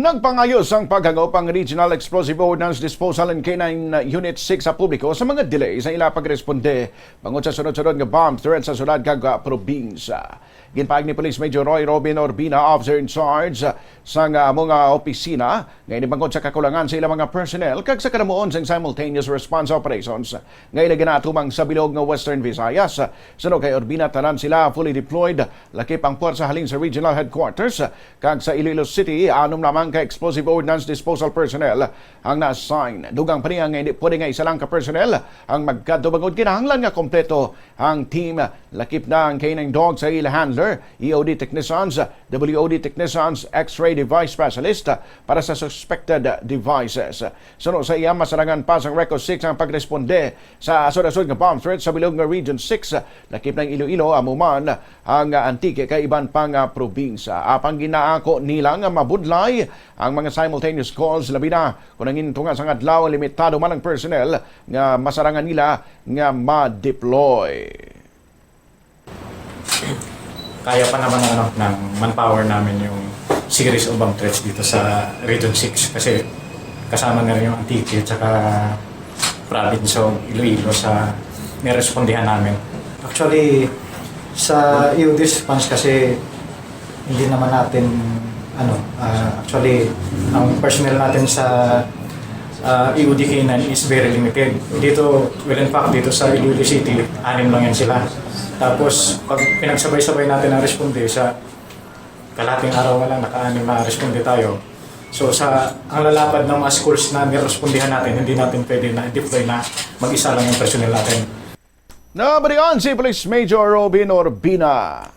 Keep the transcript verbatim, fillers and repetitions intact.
Nagpangayo sang paghangop ang Regional Explosive Ordnance Disposal and K nine Unit six sa publiko sa mga delay sa ila pagresponde bangod sa sunod-sunod nga bomb threat sa syudad kag, ah, probinsya. Ginpahayag ni Police Major Roy Robin Urbina, officer in charge, ah, sang, ah, amo nga opisina nga ini bangod sa kakulangan sa ilang mga personnel kag sa kalamuon sang simultaneous response operations nga ila ginaatumang sa bilog nga Western Visayas. Suno kay Urbina, tanan sila fully deployed, lakip ang puwersa halin sa regional headquarters kag sa Iloilo City, anom lamang ka explosive ordnance disposal personnel ang na-assign. Dugang pa niya nga hindi pwede nga isa lang ka personnel ang magkadto bangod kinahanglan nga kompleto ang team. Lakip na ang K nine dog sa ila handler, E O D technicians, W O D technicians, X-ray device specialist para sa suspected devices. Suno sa iya, masarangan pa sang Reco six ang pagresponde sa asod-asod nga bomb threat sa bilog nga Region six, lakip na ang Iloilo, amo man ang Antique kag iban pa nga probinsya. Apang ginaako nila nga mabudlay ang mga simultaneous calls, labi na kon ang intunga sang adlaw limitado man ang personnel nga masarangan nila nga ma-deploy. Kaya pa naman ng, ano, ng manpower namin yung series of bomb threats dito sa Region six kasi kasama na rin yung Antique at saka province of Iloilo sa nirespondihan namin. Actually, sa E O D response kasi hindi naman natin, ano, ah, actually, ang personnel natin sa ah, E O D K nine is very limited. Dito, well, in fact, dito sa Iloilo City, anim lang yan sila. Tapos, pag pinagsabay-sabay natin ang responde sa kalahating araw na lang, naka-anim na responde tayo. So, sa ang lalapad ng mga schools na nirespondihan natin, hindi natin pwede na deploy na mag-isa lang yung personnel natin. Nabalian si Police Major Robin Urbina.